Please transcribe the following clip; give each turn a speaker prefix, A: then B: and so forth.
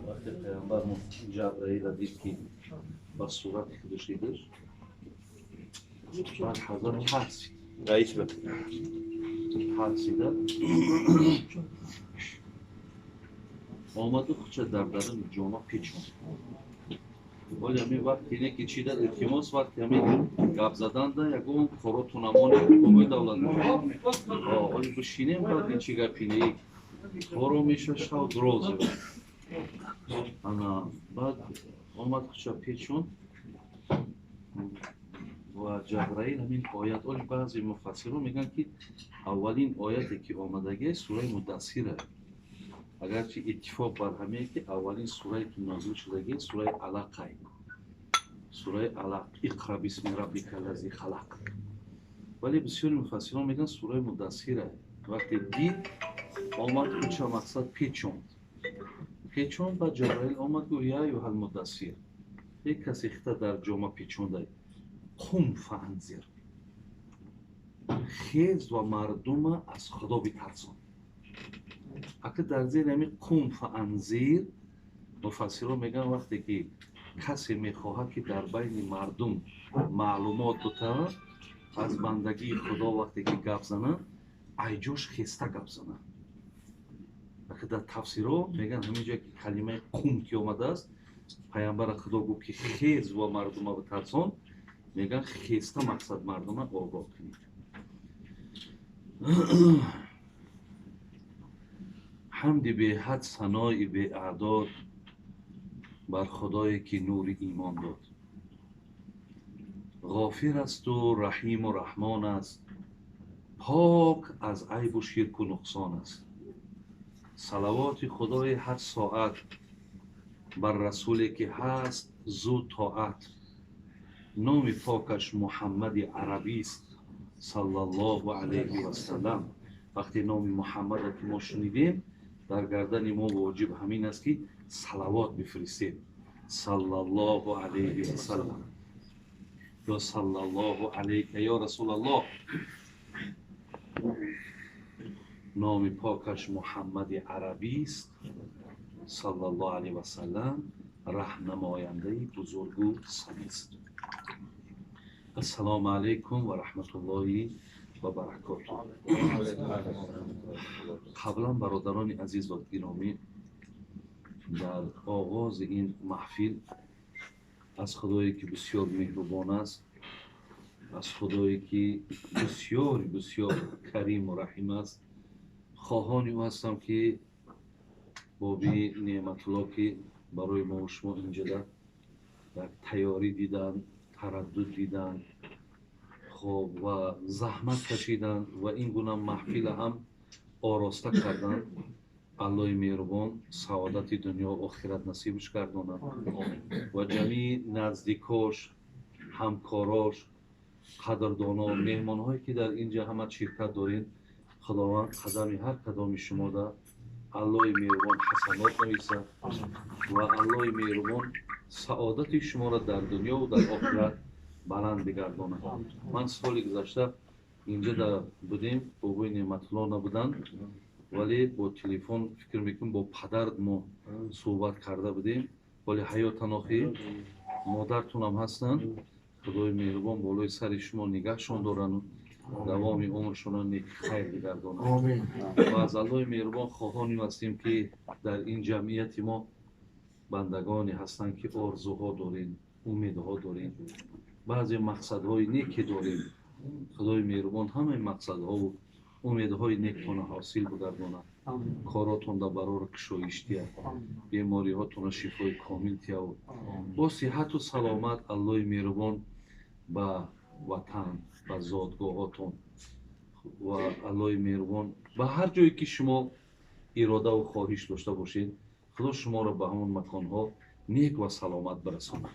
A: Вақте пайғамбар Ҷабраила дид, ки ба сурати худаш дидаш, баъд ҳазрат тарсид.
B: Раис ба.
A: Тарсида омаду худша дар даруни ҷома печонд. Оли ҳамин вақт ине ки чи дар илтимос, вақти ҳамин гап заданда ягон короту намонем, бобои давлат. Оли бишинем, баъд ин чи гапинеи коро меша, шав дрозе. Ана баъд омад, худша печонд ва Ҷабраил ҳамин оят. Оли баъзе муфассирон мегӯянд, ки аввалин ояте, ки омадагист, сураи Мудассира. Агарчи иттифоқ бар ҳамее, ки аввалин сурае, ки нозил шудагист, сураи Алақай, сураи Алақ, иқра бисми раббика лази халақ. Вале бисёри муфассирон мегӯянд, сураи Мудассира. Вақте дид, омад, худша мақсад печонд, печонд. Баъд Ҷабраил омад, гуфт: я аюҳал мудассир, як касе хита дар ҷома печондай, қум фаанзир, хез ва мардума аз Худо битарсон. Ака, дар зери ҳамин қум фаанзир муфассирон мегӯянд, вақте ки касе мехоҳад, ки дар байни мардум маълумот бутавад аз бандагии Худо, вақте ки гап занад, айҷош хеста гап занад. Ака, дар тафсирҳо мегӯянд, ҳамин ҷое ки калимаи қум ки омадааст, пайғамбара Худо гуфт, ки хез ва мардума битарсон, мегӯянд, хеста мақсад мардума огоҳ кунед. Ҳамди беҳад, санои беаъдод бар Худое, ки нури имон дод. Ғофир асту раҳиму раҳмон аст, пок аз айбу ширку нуқсон аст. Салавоти Худои ҳар соат бар расуле, ки ҳаст зу тоат. Номи покаш Муҳаммади арабист, саллаллоҳу алайҳи васалам. Вақте номи Муҳаммада ки мо шунидем, дар гардани мо воҷиб ҳамин аст, ки салавот бифиристем, саллаллоҳу алайҳи васалам ё саллаллоҳу алайка ё расулаллоҳ. Номи покаш Муҳаммади арабист, саллаллоҳу алайҳи васалам, раҳнамояндаи бузургу самист. Ассалому алайкум ва раҳматуллоҳи ва баракотуҳ. Қаблан, бародарони азиз ва гиромӣ, дар оғози ин маҳфил аз Худое, ки бисёр меҳрубон аст, аз Худое, ки бисёр бисёр кариму раҳим аст, хоҳони ӯ ҳастам, ки боби Неъматулло, ки барои мо шумо инҷода як тайёрӣ дидан, тараддуд дидан, хоб ва заҳмат кашидан ва ин гуна маҳфила ҳам ороста кардан, Аллоҳи меҳрубон саодати дунё охират насибаш гардонад ва ҷамъи наздикош, ҳамкорош, қадрдоно, меҳмонҳое, ки дар ин ҷа ҳама ширкат дорем, Худованд қадами ҳар кадоми шумода Аллоҳи меҳрубон ҳасанот нависад ва Аллоҳи меҳрубон саодати шуморо дар дунёву дар охират баланд бигардонад. Ман соли гузашта инҷа да будем, бобои Неъматулло набуданд, вале бо телефон, фикр мекунам, бо падар мо суҳбат карда будем. Вале ҳаётан охи модартунам ҳастанд. Худои меҳрубон болои сари шумо нигаҳшон дорану давоми умршонро неки хайр бигардонад. Ва аз Аллоҳи меҳрубон хоҳоним ҳастем, ки дар ин ҷамъияти мо бандагоне ҳастанд, ки орзуҳо дорем, умедҳо дорем, баъзе мақсадҳои неке дорем. Худои меҳрубон ҳамаи мақсадҳову умедҳои нектона ҳосил бигардонад, коротонда барору кушоиш диҳад, бемориҳотонро шифои комил диҳад. Бо сиҳату саломат Аллоҳи меҳрубон ба ватан, ба зодгоҳотон ва Аллоҳи меҳрубон ба ҳар ҷое, ки шумо иродаву хоҳиш дошта бошед, Худо шуморо ба ҳамон маконҳо нек ва саломат бирасонад.